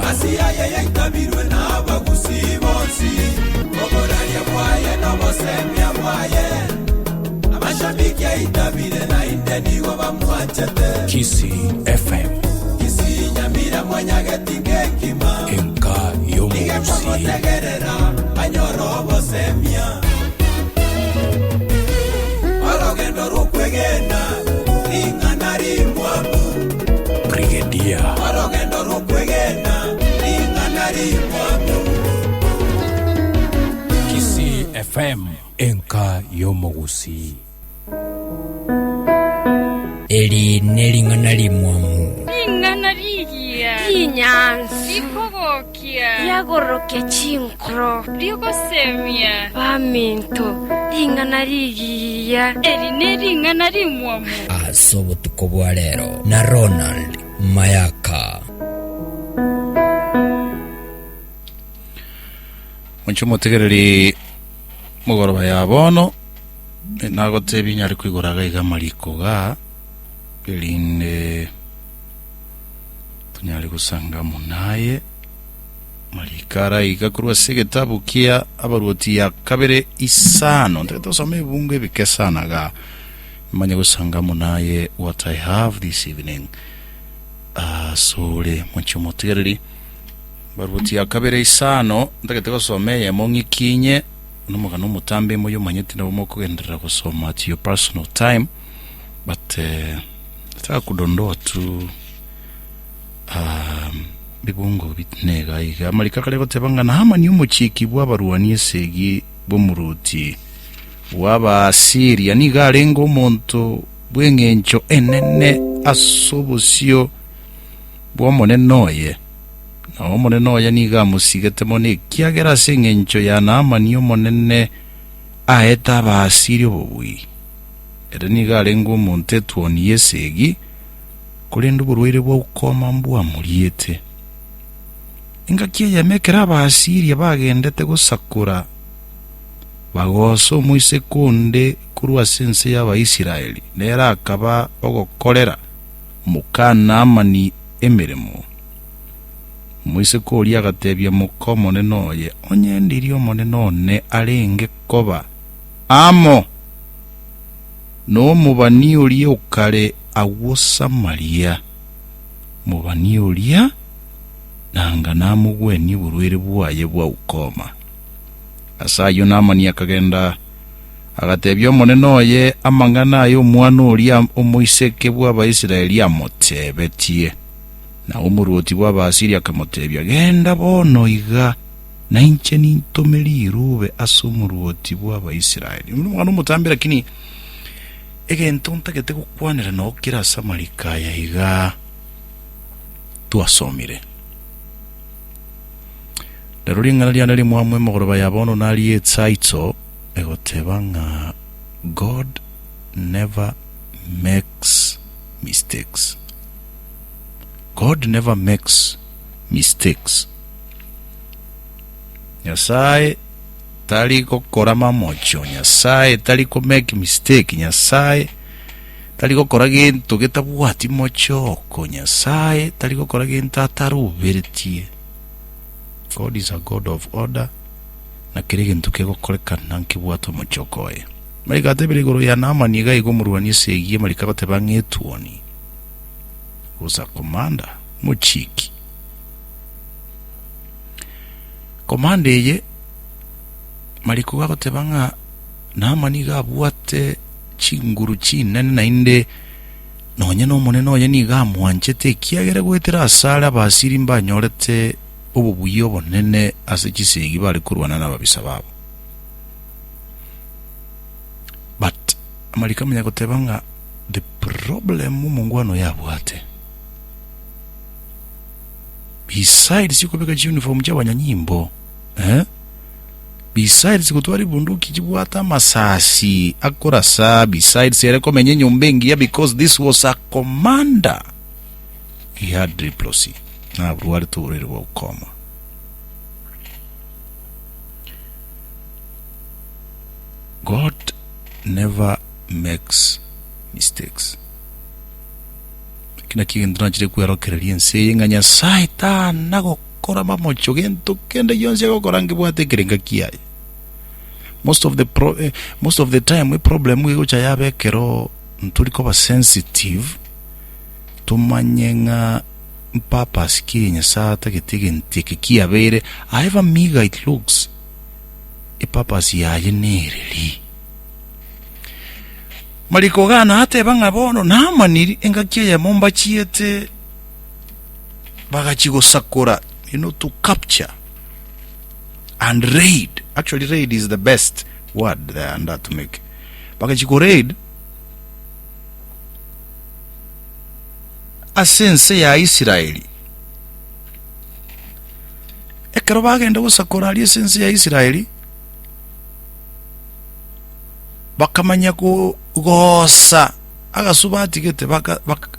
Egasi yaye yaitabirwe nabagusii bonsi, oboraria bwaye nobosemia bwaye. Amashabiki aitabire naende nigo bamwanchete. Kisii FM. Kisii Nyamira mwanyageti kegima. Enka Nigo y'omogusii. bagotegerera banyore obosemia. Orogendo rw'okwegena ring'ana rimwamu. Brigadier. Orogendo rw'okwegena ring'ana rimwamu. Kisii FM. Enka y'omogusii. Eri nering'ana rimwamu. Ring'ana rigiya. Rinyansu. Rikogokia. Riagororokia chinkoro. Rigosemia. Baminto, ring'ana rigiya. Eri nering'ana rimwamu. Ase obotuko bwa rero na Ronald Mayaka. Monche omotegereri mogoroba ya bono nagotebia nyare koigora iga iga amariko igaa erinde tonyare gosanga amo naye amariko ara iga korwa ase egetabu kia Abaruoti ya kabere isano ntagete gosoma ebibungo ebike sana igaa manye gosanga amo naye what I have this evening asore monche omotegereri Baruoti ya kabere isano, ntagete gosoma eyemo ng'ikinye, nomogano omotambe moyomanyete nabo mokogenderera gosoma at your personal time, but nataka kudondoa tu um, bibungo bitne iga iga. Amariko akare goteba ng'a Naamani omochiki bw'abarwani esegi b'omoruoti bw'Abaasiria nigo arenge omonto bw'eng'encho enene ase obosio bw'omonene oye, na omonene oye nigo amosigete mono, ekiagera ase engencho ya Naamani Omonene aete Abaasiria obobui. Ere nigo arenge omonto etuoni y'esegi, korende oborwaire bwa ukoma mbwamoriete. Engaki eyemo ekero Abaasiria bagendete gosakora, bagoosa omoiseke onde korwa ase ense y'Abaisraeli, nere akaba ogokorera Moka Naamani emeremo. Omoiseke oria agatebia moka omonene oye, Onye ndiria omonene one arenge koba amo nomobani oria o kare agwo Samaria, omobani oria nanga namogwenie oborwaire bwaye bwa ukoma. Ase ayio Naamani akagenda Agatebia omonene oye amang'ana aya omwana oria omoiseke bw'Abaisraeli amotebetie. Na omoruoti bw'Abaasiria akamotebia, Genda bono iga, na inche nintome riruube ase omoruoti bw'Abaisraeli. Oyo nomogano omotambe, lakini egento ntagete gokwanera noo kere ase amariko aya iga twasomire. Rero ring'ana riane rimwamu emogoroba ya bono narie etitle egoteba ng'a God never makes mistakes. God never makes mistakes. Nyasaye tari gokora mamocho, Nyasaye tari ko make mistake, Nyasaye tari gokora gento getabwati mochoko, Nyasaye tari gokora gento ataruberetie. God is a God of order. na kera egento kegokorekana nkebwate omochoko oye. Mariko atebire igoro ya Naamani iga igo omorwani esegi amariko agoteba ng'a etuoni, was a commander, omochiki. Commander eye mariko gagoteba ng'a Naamani iga abwate chinguru chinene naende nonye nomonene oye nigo amwanchete ekiagera goetera asare Abaasiri mbanyorete obobuya obonene ase chisegi bare korwana nababisa babo. But amariko amanya goteba ng'a the problem omongwana oyo abwate besides okobeka chiuniform chiabanyanyimbo eh, besides gotwara ebunduki chibwate amasasi akorasa, besides ere komenya enyomba engiya because this was a commander he had leprosy. Naborwarete oborwaire bwa ukoma. God never makes mistakes. Eki nakio egento nachire kwerokereria ense eye ng'a Nyasae tana gokora. agokora mamocho, gento kende gionsi agokora nkebwate ekerenga kiaye. Most of the pro, eh, most of the time eproblem egocha yaba ekero ntori koba sensitive tomanye ng'a mpurpose ki Nyasaye atagete egento eke kiabeire, however meager it looks, epurpose yaye nereri. Mariko iga nateba ng'a bono namaniri engaki eyemo mbachiete bagachia gosakora, you know, to capture and raid, actually raid is the best word there ndatumeke, bagachia ko raid ase ense ya Israeli. Ekero bagenda gosakora aria ase ense ya Israeli, bakamanya kogoosa agasubati gete,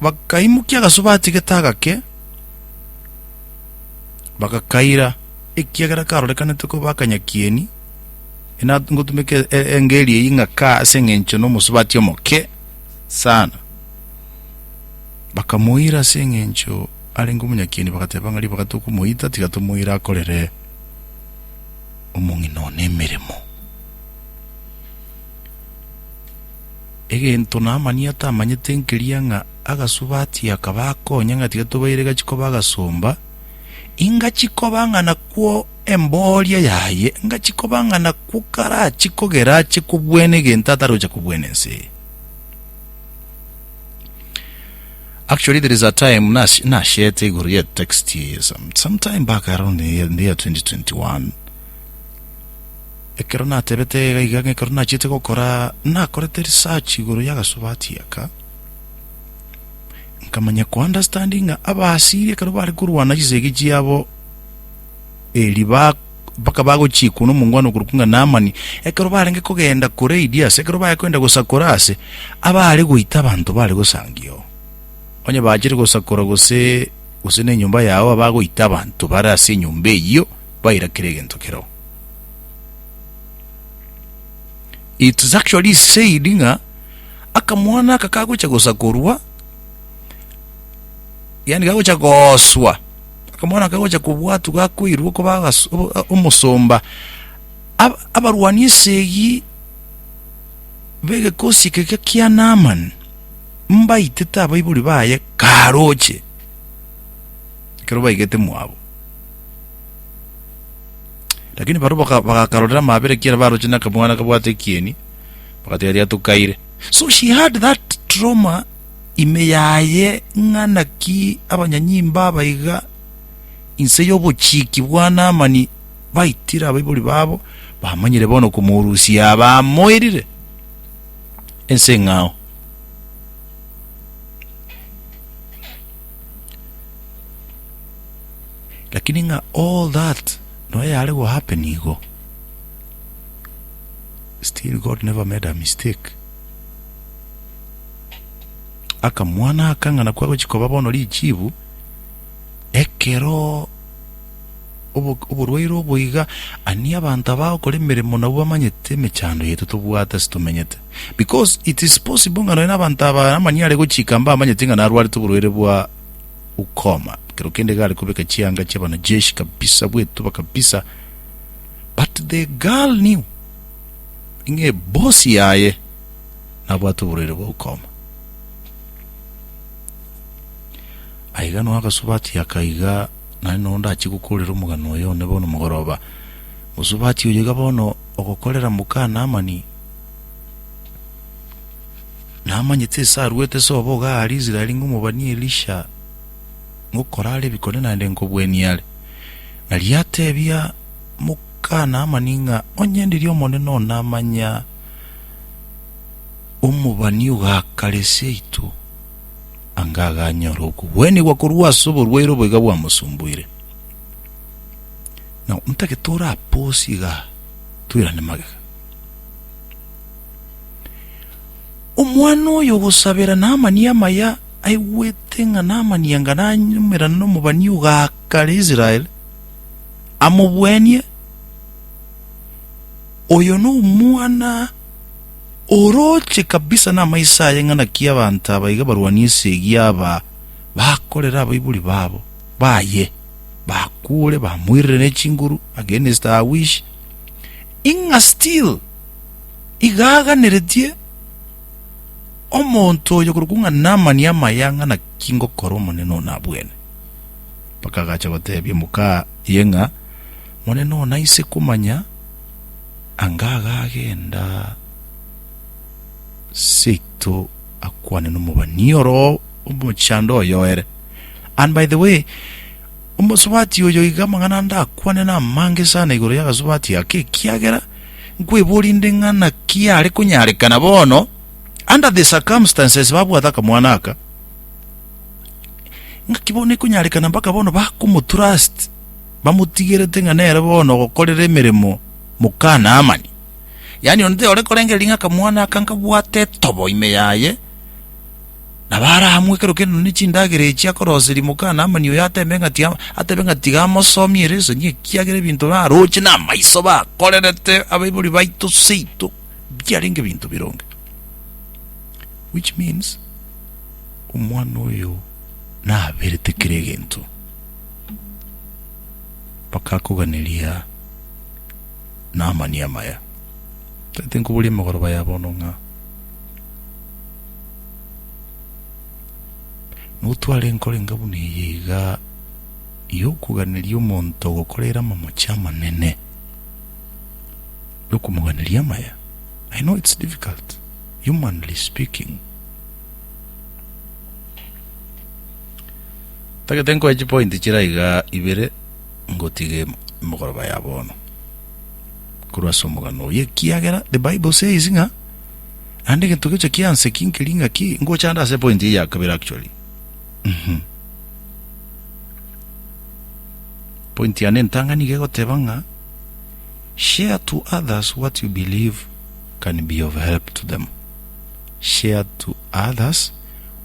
bakaimokia agasubati gete agake, bagakaira, ekiagera karorekanete koba akanyakieni, ena ngotumeka engeri eyio ng'a ka ase eng'encho nomosubati omoke sana. Bakamoira ase eng'encho arenge omonyakieni, bagateba ng'a ribaga tokomoita, tiga tomoire akorere omong'ina one emeremo. Egento Naamani atamanyete nkeria ng'a agasubati aka bakonya ng'a tiga tobaire gachie koba agasomba, ingachie koba ng'a nakwo emboria yaye, ingachie koba ng'a nakwo karachie kogera achie kobwena egento atari gocha kobwena ense eye. Actually there is a time nashete igoro ye text eye some, some time back around the year, the year 2021 ekero natebete iga iga ng'a ekero nachiete gokora nakorete research igoro y'agasubati aka nkamanya ko understand ng'a abasiri ekero bare korwana chisegi chiabo eri ba mpaka bagochikwa nomongwana okorokwa ng'a Naamani, ekero barenge kogenda koraid ase, ekero bare kogenda gosakora ase, abare goita abanto bare gosangia oo. Onye bachire gosakora gose gose nenyomba yao abagoita abanto bare ase enyomba eyio, baira kera egento keroo. It is actually said ng'a akamwana aka kagocha gosakorwa, yaani kagocha gooswa, akamwana aka kagocha kobwatwa gakoirwa koba agas- obo- omosomba, ab- abarwani esegi b'egekosi eke kia Naamani mbaitete abaibori baye karoche ekero baigete mwabo. Lakini barabwo bagakarorera amabera ekiagera baroche nakamwana kabwate ekieni, bagateba riria tokaire. So she had that trauma ime yaye ng'a naki abanyanyimba aba iga inse y'obochiki bwa Naamani baitire abaibori babo, bamanyire bono komorusia bamoirire ense eng'ao. Lakini ng'a all that nonya yare go happen igo, still God never made a mistake. Akamwana aka ng'a nakwo agochia koba bono richibu, ekero obo oborwaire obo iga, ani abanto abagokora emeremo nabwo bamanyete emechando yaito tobwate ase tomenyete. Because it is possible ng'a nonya na abanto aba amani are gochika mbamanyete ng'a narwarete oborwaire bwa ukoma. Kero kende iga are kobeka chianga chi'abanajeshi kabisa, bwetuba kabisa, but the girl knew ng'a ebosi yaye nabwate oborwaire bwa ukoma. Aiga noe akasubati aka iga, naende noe ndachie gokorera omogano oyo one bono mogoroba. Mosubati oyo iga bono ogokorera moka Naamani, Namanyete ase aruete sobo iga aria Israeli ng'a omobani Elisha ngokora are ebikone naende nkobwenia are. Nario atebia moka Naamani ng'a onye ndiria Omonene onamanya omobani ogakare seito, anga aganyora okobwenigwa korwa ase oborwaire obo iga bwamosumbuire. Now ntagete oraposie igaa, toirane magega. Omwana oyo ogosabera Naamani amaya aigwete ng'a Naamani anga nanyumerane nomobani ogakare Israel, amobwenie. Oyo nomwana oroche kabisa namaiso aye ng'a naki abanto aba iga barwanie esegi aba bakorera abaibori babo baye. Bakure bamoirire ne chinguru against her wish, ing'a still iga aganeretie omonto oyo korokwa ng'a Naamani amaya ng'a naki ngokora Omonene one abwene. Mpaka agacha gotebia moka ye ng'a Monene one aise komanya anga iga agenda seito akwane nomobani oro omochando oyo ere. And by the way, omosubati oyo iga amang'ana ande akwane namange sana igoro y'agasubati aka ekiagera nkweboria inde ng'a naki are konyarekana bono under the circumstances babwate akamwana aka, ng'aki bono ekonyarekana mpaka bono bakomotrust bamotigerete ng'a nere bono ogokorera emeremo moka Naamani. Yaani onde ore korengereria ng'a akamwana aka nkabwate etobo ime yaye, Nabo araamue ekero kende nonya chindagera echi akoroseria moka Naamani oyo atebe ng'a tiga atebe ng'a tiga amosomie ere esoni ekiagera ebinto baroche namaiso bakorerete abaibori baito seito biarenge ebinto bironge. Which means omwana oyo naberete kera egento mpaka akoganeria Naamani amaya. Tete nkoboria emegoroba ya bono ng'a. Notware enkoro enga buna eye iga y'okoganeria omonto ogokorera amamocho amanene, y'okomoganeria amaya. I know it's difficult, humanly speaking. Ntagete nkoe chipointi chire iga ibere ngotige emogoroba ya bono korwa ase omogano oyo, ekiagera the Bible says ng'a Naende egento gecha kianse ki nkeri ng'aki ngocha ande ase point eye ya kabere actually. Mhm. Point yane entang'ani iga egoteba ng'a share to others what you believe can be of help to them. Share to others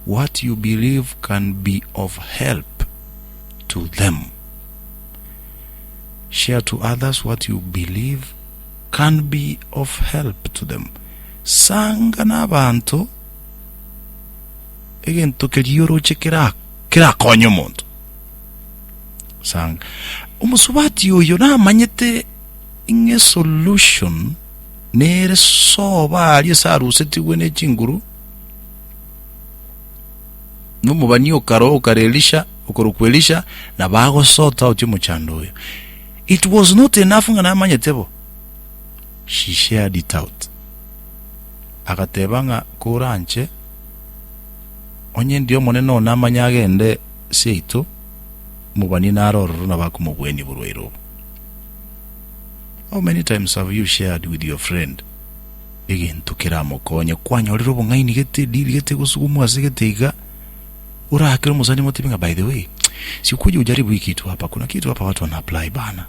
what you believe can be of help to them. Share to others what you believe can be of help to them. Sanga nabanto egento keria oroche kera kerakonye omonto. Sanga. Omosubati oyo namanyete ng'a esolution nere soba aria ase arusetigwe ne chinguru, nomobani okare okare Elisha, okorokwa Elisha, nabo agosort out omochando oyo. It was not enough ng'a namanyete bo, she shared it out. Agateba ng'a koranche onye ndi omonene one amanye agende seito, mobani nare ororo nabo akomobwenia oborwaire obo. How many times have you shared with your friend egento keramokonye kwanyorire obong'aini gete deal gete gosugumwa ase gete iga orakere omosani omotebi ng'a by the way si ukuje ujaribu hii kitu hapa kuna kitu hapa watu wana apply bana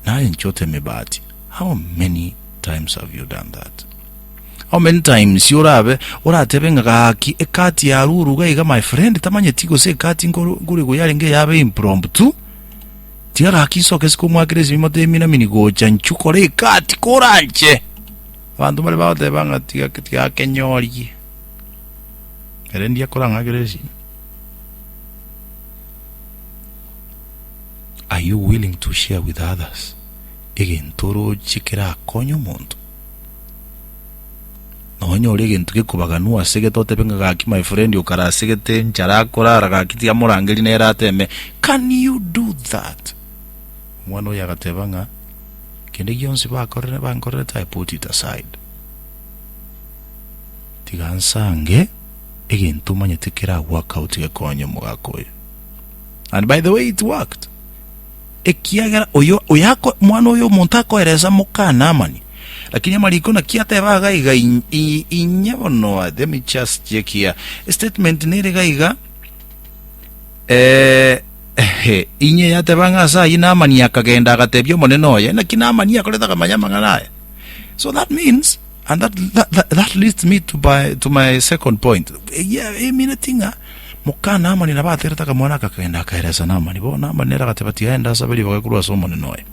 naye inche oteme bahati how many times have you done that how many times orabe oratebe ng'a gaki ekati ya ruru iga iga my friend tamanyeti gose ekati nkoru nkorigwa yarenge yabe impromptu tiga gaki nsoke isiko omwakere esimi motebi mina mini gocha nchu kore ekati koranche abanto mbare bagoteba ng'a tiga tiga akenyorie ere ndiye akorang'akera esimi Are you willing to share with others egento oroche kerakonye omonto? Nonyore egento gekobaganwa ase gete otebe ng'a gaki my friend okare ase gete enchara akorara gaki tiga morangeri nere ateme. Can you do that? Omwana oyo agateba ng'a kende gionsi bakorire bankorerete I put it aside. Tiga nsange egento omanyete kera work out gekonye omogaka oyo. And by the way it worked. Ekiagera oyo oyo ako omwana oyo omonto akoeresa moka Naamani. Lakini amariko naki ateba iga iga in- i- inye bono let me just check here. Statement nere iga iga eh, ehe, inye yateba ng'a ase ayio Naamani akagenda agatebia omonene oye, naki Naamani akorete akamanya amang'ana aya. So that means and that, that, that, that leads me to, by, to my second point. Eyio emineti ng'a Moka Naamani nabo aterete akamwana aka akagenda akaeresa Naamani. Bono Naamani nere agateba, Tiga ende asabe ribaga korwa ase Omonene oye.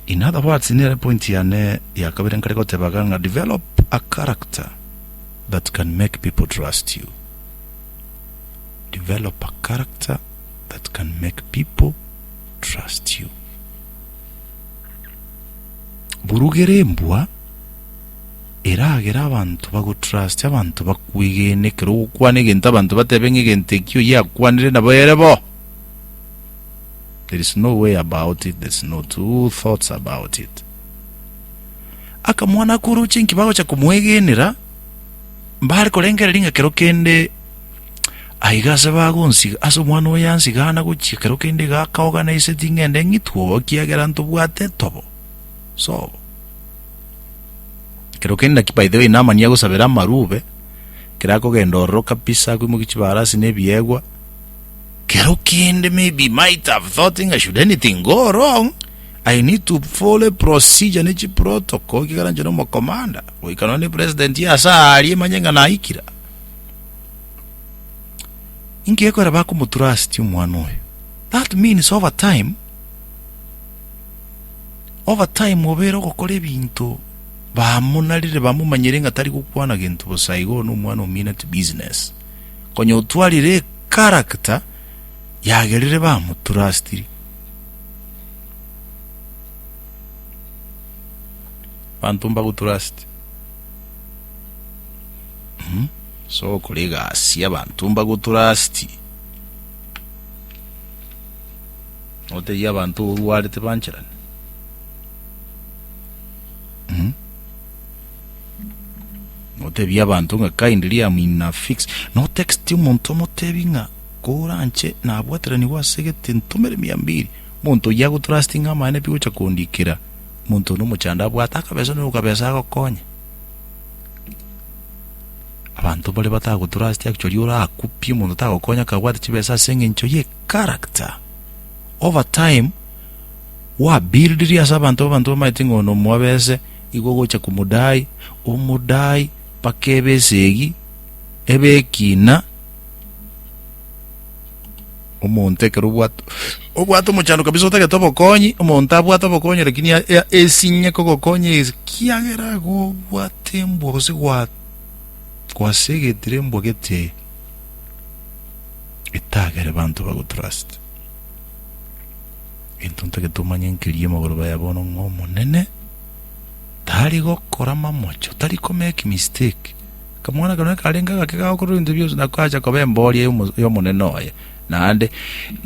In other words, nere point yane ya kabere nkare goteba iga ng'a develop a character that can make people trust you. Develop a character. that can make people trust you. Burugera embwa eragere abanto bagotrust, abanto bakwegene ekero ogokwana egento abanto batebe ng'a egento ekio oyio akwanire nabo ere bo. There is no way about it, there's no two thoughts about it. Akamwana akoroche inki bagocha komoegenera, mbare korengereria ng'a kero kende aiga ase bagonsiga ase omwana oyo ansigana gochia kero kende iga akaorganiseti ng'ende ng'itwe oo ekiagera ntobwate etobo sobo. Kero kende naki by the way Naamani agosabera amarube, ekero akogenda ororo kabisa akoimokia chibarasi na ebiegwa, kero kende maybe might have thought ng'a should anything go wrong, I need to follow procedure ne chiprotocol ekiagera inche nomokomanda, goika nonye ne president ase aaria emanye ng'a naikire. Inki gekogera bakomotrust omwana oyo? That means over time, over time obeire ogokora ebinto bamonarire bamomanyire ng'a tari gokwana gento bosa igo na omwana omineti business. Konya otwarire echaracter yagerire bamotrustiri. Abanto mbagotrust. Mm. So ogokora egasi abanto mbagotrust. Otebie abanto orwarete bancherane. Mm. Otebie abanto ng'a kindly am in a fix. No text omonto omotebi ng'a koranche nabwateranigwe ase gete ntomere mia mbili. Omonto oyio agotrust ng'a amaene pi gocha kondikera. Omonto one omochando abwate akabesa noyo okabesa agokonye. Abanto baria batagotrust actually orakwe pi omonto tagokonya akabwate chibesa ase eng'encho ye character. Over time, wabuildire ase abanto abanto bamaete ng'a ono omwabese, igo ogocha komodai, omodai mpaka ebe esegi, ebe ekina, omonto ekero obwate obwate omochando kabisa otagete obokonyi, omonto abwate obokonyi lakini a- a- esinye kogokonya ekiagera igo obwate embwa gose gwa gwasegetire embwa gete etagere banto bagotrust. Egento ntagete omanye nkeria amagoro aya bono ng'a Omonene tari gokora mamocho, tari ko make mistake. Kamwana kano ekarenge agake gagokora ebinto bionsi nako acha koba emboria y'omonene oye. Naende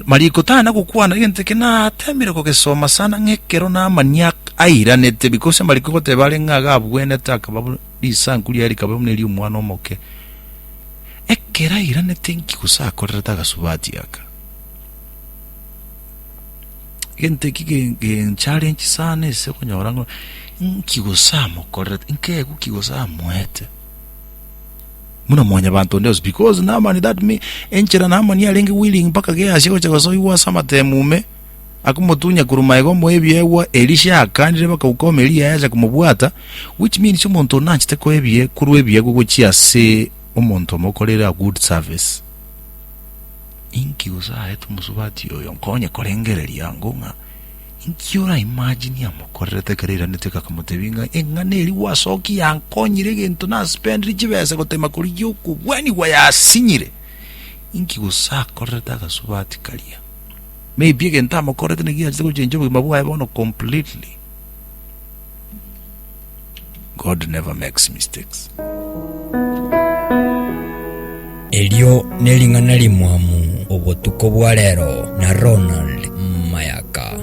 mariko tana gokwana egento eke natemire kogesoma sana ng'a ekero Naamani airanete because amariko goteba are ng'a iga abwenete akaba risanku riaye rikaba buna eri'omwana omoke. Ekero airanete nki gose akorerete agasubati aka? Egento eki genchallenge sana ase okonyora ng'a nki gose amokorerete, nkeegwa ki gose amoete? Buna mwanyabanto onde onsi because Naamani that me enchera Naamani arenge willing mpaka Gehazi agocha gosoigwa ase amatemo ime, akomotunya korwa magega omoe ebiegwa, Elisha akanire bakaukoma Eliya yacha komobwata, which means omonto onde nanchete koa ebie korwa ebiegwa gochia ase omonto omokorere a good service. Inki gose aete omosubati oyo nkonye korengereria ango ng'a inki ora imagine amokorerete ekero airanete akamotebia ng'a eng'ana eria gwasokia yankonyire egento naspendire chibesa gotema korigia okobwanigwa yasinyire. Inki gose akorerete agasubati karia? Maybe egento amokorerete naki giachete gochengia obogima bwaye bono completely. God never makes mistakes. Erio nering'ana rimwamu obotuko bwa rero na Ronald Mayaka.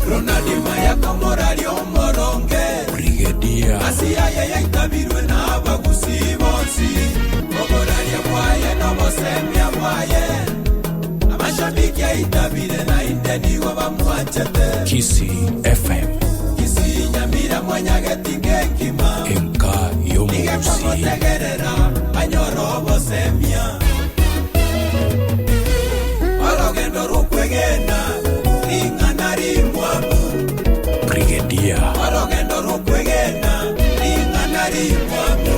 Ronald Mayaka omorari omoronge. Brigadier. Ase aye yaitabirwe nabagusii bonsi, oboraria bwaye nobosemia bwaye. Amashabiki aitabire naende nigo. bamwanchete. Kisii FM. Kisii Nyamira mwanyageti ngekima. Enka Niga y'omogusii. komotegerera anyore obosemia. Orogendo rwokwegena ring'ana rimwamu. Brigadier. Orogendo rwokwegena ring'ana rimwamu.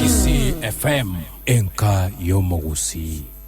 Kisii FM. Enka y'omogusii.